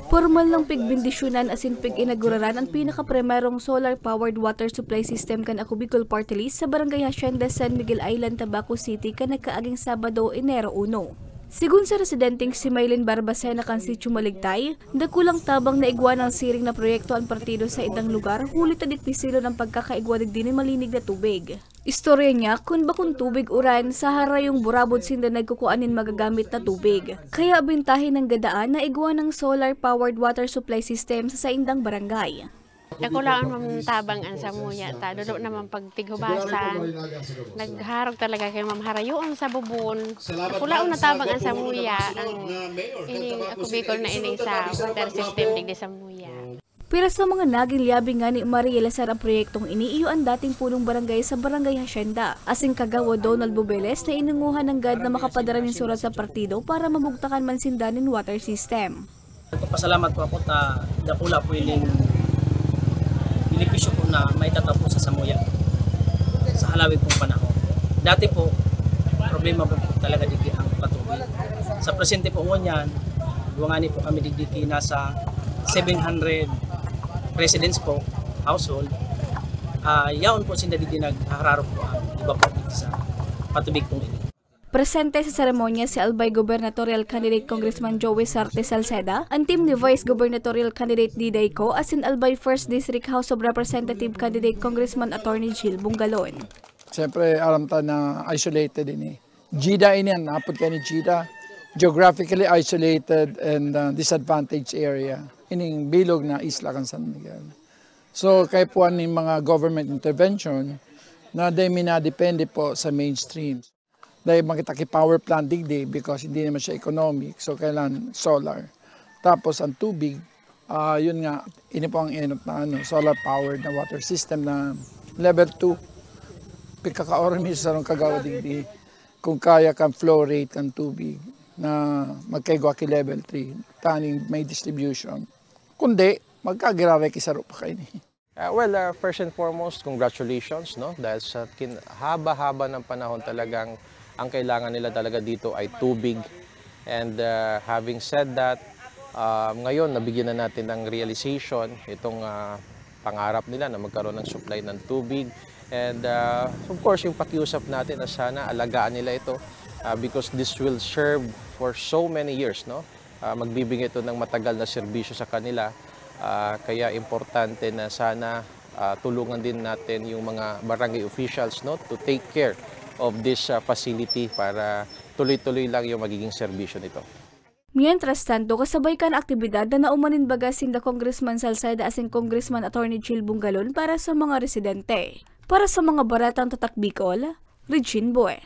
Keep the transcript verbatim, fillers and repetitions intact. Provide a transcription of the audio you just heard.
Pormal nang pigbendisyonan asin pig-inaguraran an pinakaprimerong solar-powered water supply system kan Ako Bicol Party List sa Barangay Hacienda, San Miguel Island, Tabaco City, kan nagkaaging Sabado, Enero uno. Sigon sa residenteng si Maylin Barbacena kan Sitio Maligtay, dakulang tabang na igwa nang siring na proyekto an partido sa indang lugar, huli ta digdi silon an pagkakaigwa digdi nin malinig na tubig. Istorya niya, kun bakong tubig uran, sa harayong burabod sinda nagkukua nin magagamit na tubig. Kaya bentahe nanggadaan na igwa nang solar-powered water supply system sa saindang barangay. Dakulaon man tabang an samuya ta, dulo naman pag tighubasan. Nagharog talaga kay Ma'am Harayoon sa bubon. Dakulaon na tabang an samuya, ang ining Ako Bicol na ini sa water system digdi samuya. Pira sa mga nagin liyabi ngani marealisar an proyektong ini iyo an dating punong barangay sa Barangay Hacienda, asin Kagawad Donald Bubeles na inungohan nanggad na makapadara nin surat sa partido para mabugtakan man sinda nin water system. Nagpapasalamat po ako ta dakula po ining benepisyo po na maitatao po sa samuya sa halawig pong panahon. Dati po, problema po, po talaga digdi ang patubig. Sa presente po ngunyan, duwa ngani po kami digdi ki nasa seven hundred residents po, household. Ah, yaon po sinda digdi naghahararog po ang iba po digdi sa patubig pong ini. Presente sa seremonya si Albay Gubernatorial Candidate Congressman Joey Sarte Salceda, an team ni Vice Gubernatorial Candidate Diday Co, asin Albay First District House of Representative Candidate Congressman Attorney Jill Bungalon. Siyempre, aram ta na isolated ini. Jida ini an apod kani Jida. Geographically isolated and, uh, disadvantaged area. Ining bilog na isla kan San Miguel. So, kaipuhan nin mga government intervention na dai minadepende po sa mainstream. Dai man kita ki power plant digdi because hindi naman siya economic. So, kailan solar. Tapos, ang tubig, ah, yun nga, ini po ang enot na ano, solar powered na water system na level two. Pikakaoran mi sa sarong kagawad digdi kung kaya kan flow rate kan tubig na magkaigwa ki level three, taning may distribution. Kundi, magkagiraray ki saro pa kaini. Ah, well, ah, first and foremost, congratulations, no? Dahil sa kin-, haba-haba ng panahon talagang ang kailangan nila talaga dito ay tubig. And, ah, having said that, ah, ngayon nabigyan na natin ng realization itong, ah, pangarap nila na magkaroon ng supply ng tubig. And, ah, of course, yung pakiusap natin na sana alagaan nila ito, ah, because this will serve for so many years, no? Ah, magbibigay ito ng matagal na serbisyo sa kanila. Ah, kaya importante na sana, ah, tulungan din natin yung mga barangay officials, no, to take care of this, ah, facility para tuloy-tuloy lang yung magiging serbisyo nito. Mientras tanto, kasabay kan aktibidad na nauman nin baga sinda Congressman Salceda asin Congressman Attorney Jill Bungalon para sa mga residente. Para sa mga baretang Tatak Bicol, Regine Boy.